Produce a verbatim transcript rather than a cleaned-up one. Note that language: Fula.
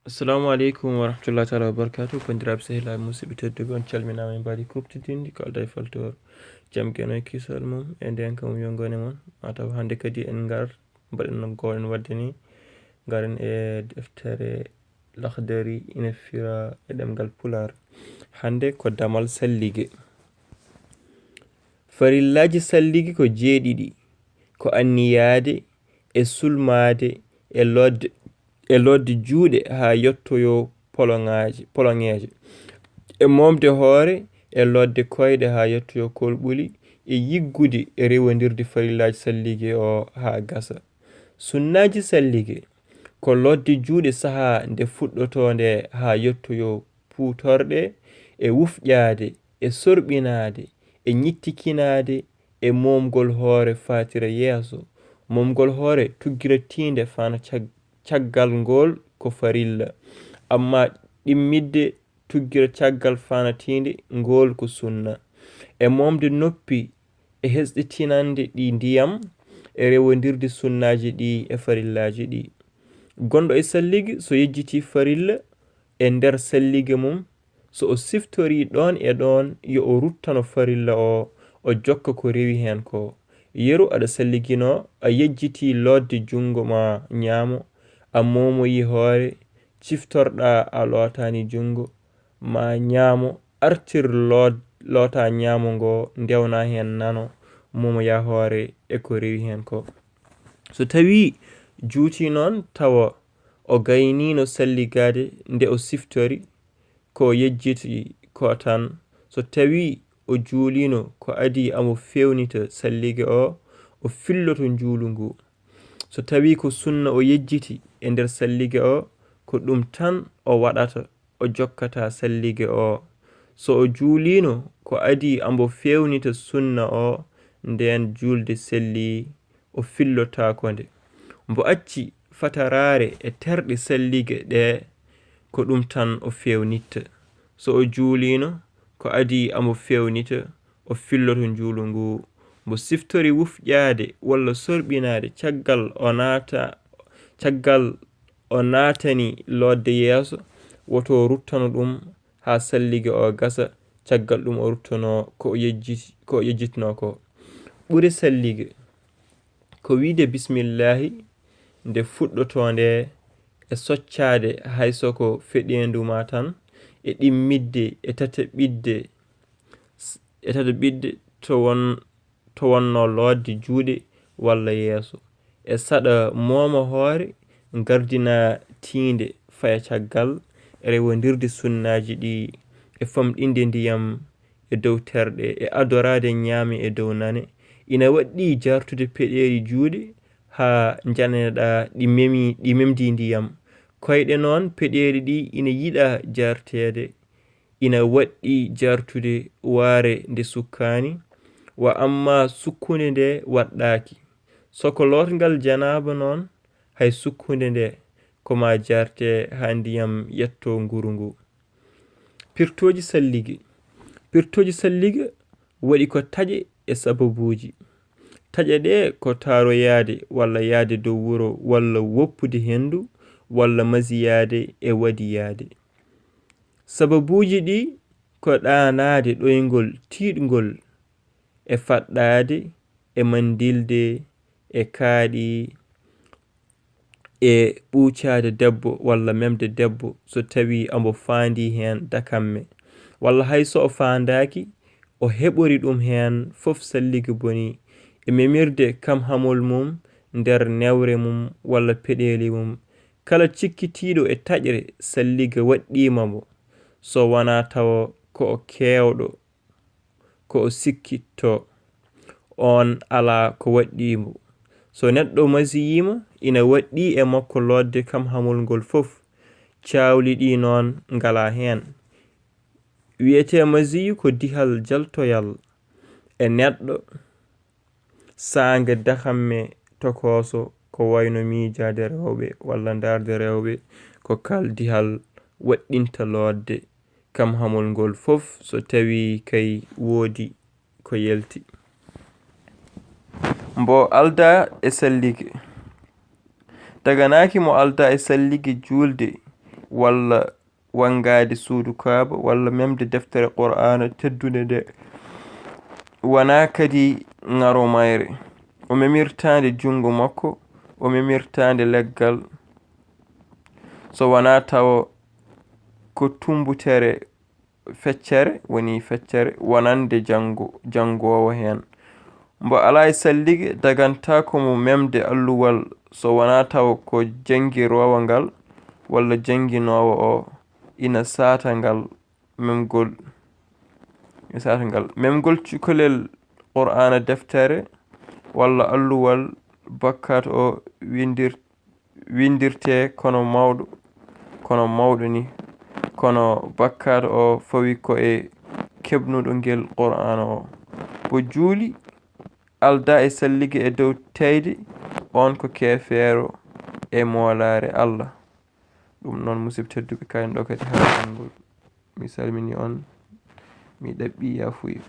Assalamu aleykum wa rahmatullahi taala wa barakatuh. Banndiraaɓe, sehilaaɓe, musidɓe tedduɓe, on calminaama e mbaadi kuuɓtidinndi ko aldaa e faltoor. Jam geno e kisal mum e ndeenka mum yo ngone mon. Mataw hannde kadi en ngar, mbaɗen no ngoowɗen waɗde ni, ngaren e deftere Laxdari ina fira e ɗemngal Pulaar. Hannde ko damal sallige. Farillaaji sallige ko jeeɗiɗi, ko anniyaade e sulmaade e lootde, e lootde juuɗe haa yettoyoo poloŋaaje, poloŋeeje, e moomde hoore e lootde koyɗe haa yettoyoo kolɓuli, e yiggude e rewondirde farillaaji sallige o haa gasa. Sunnaaji sallige ko lootde juuɗe sahaa nde fuɗɗotoo nde haa yettoyoo puutorɗe, e wufƴaade, e sorɓinaade, e ñittikinaade, e moomgol hoore faatira yeeso. Moomgol hoore tuggiratiinde fana cag-, caggal ngol ko farilla, amma ɗimmitde tuggira caggal fanatiinde ngol ko sunna. E moomde noppi e hesɗitinande ɗi ndiyam, e rewondirde sunnaaji ɗi e farillaaji ɗi. Gonɗo e sallige, so yejjitii farilla e nder sallige mum, so o siftorii ɗoon e ɗoon, yo o ruttano farilla o, o jokka ko rewi heen ko. Yeru aɗa salliginoo, a yejjitii lootde junngo ma ñaamo, a moomoyii hoore, ciftorɗaa a lootaani junngo ma ñaamo, artir loot-, loota ñaamo ngo, ndewna heen nano, moomoya hoore e ko rewi heen ko. So tawii juutii noon tawa o gayniino salligaade nde o siftori, ko yejjiti ko tan, so tawii o juuliino ko adii amo feewnita sallige o, o filloto njuulu ngu. So tawii ko sunna o yejjiti e nder sallige o, ko ɗum tan o waɗata, o jokkata sallige o. So o juuliino ko adii amo feewnita sunna o, ndeen juulde selli, o fillotaako nde. Mbo acci fataraare e terɗe sallige ɗe, ko ɗum tan o feewnitta. So o juuliino ko adii amo feewnita, o filloto njuulu ngu. Mbo siftori wufƴaade walla sorɓinaade caggal o naata, caggal o naatani lootde yeeso, woto o ruttano ɗum haa sallige o gasa, caggal ɗum o ruttanoo ko o yejjiti-, ko o yejjitnoo ko. Ɓure sallige ko wiyde bismillaahi nde fuɗɗotoo nde, e soccaade hay so ko feɗeendu ma tan, e ɗimmitde e tataɓiɗde, e tataɓiɗde to won, to wonnoo lootde juuɗe walla yeeso, e saɗa mooma hoore, ngardina tiinde faya caggal, rewondirde sunnaaji ɗi, e famɗinde ndiyam e dow terɗe, e adoraade ñaame e dow nane. Ina waɗɗii jartude peɗeeli juuɗe haa njaneɗaa ɗi memi, ɗi memdii ndiyam. Koyɗe noon, peɗeeli ɗi ina yiɗaa jarteede. Ina waɗɗii jartude waare nde sukkaani, wa amma sukkunde nde waɗɗaaki. So ko lootngal janaaba noon, hay sukkunde nde, ko maa jarte haa ndiyam yetto nguru ngu. Pirtooji sallige. Pirtooji sallige waɗi ko taƴe e sababuuji. Taƴe ɗe ko taaroyaade walla yahde dow wuro walla woppude henndu walla masiyaade e wadiyaade. Sababuuji ɗi ko ɗaanaade ɗoyngol tiiɗngol e faɗɗaade e manndilde e kaaɗi e ɓuucaade debbo walla memde debbo so tawii amo faandii heen dakamme, walla hay so o faandaaki, o heɓori ɗum heen fof sallige bonii, e memirde kam hamol mum nder newre mum walla peɗeeli mum. Kala cikkitiiɗo e taƴre sallige waɗɗiima mo, so wonaa tawa ko o keewɗo, ko o sikkitto, oon alaa ko waɗɗii mo. So neɗɗo masiyiima, ina waɗɗii e makko lootde kam hamol ngol fof, caawli ɗi noon ngalaa heen. Wiyetee masiyu ko dihal jaltoyal e neɗɗo, saanga dakamme tokooso, ko wayno miijaade rewɓe walla ndaarde rewɓe, ko kal dihal waɗɗinta lootde kam hamol ngol fof, so tawii kay woodi ko yalti. Mbo aldaa e sallige. Daganaaki mo aldaa e sallige juulde walla wanngaade suudu Kaaba, walla memde deftere Qur'aana teddunde nde, wanaa kadi ŋaro mayre. O memirtaande junngo makko, o memirtaande leggal, so wanaa tawa ko tummbutere feccere, woni feccere wonande janngo-, janngoowo heen. Mbo alaa e sallige, dagantaako mo memde alluwal so wanaa tawa ko janngiroowo ngal walla jannginoowo o ina saata ngal memgol, ina saata ngal. Memgol cukalel Qur'aana deftere walla alluwal bakkaat o winndir-, winndirtee kono mawɗo, kono mawɗo ni. Kono bakkaat o fawi ko e keɓnuɗo ngel Qur'aana o. Mbo juuli aldaa e sallige e dow tayde, on ko keefeero e moolaare Allah. Ɗum noon, musidɓe tedduɓe, kayen ɗo kadi haa janngol. Mi salmini on, mi ɗaɓɓi yafuya.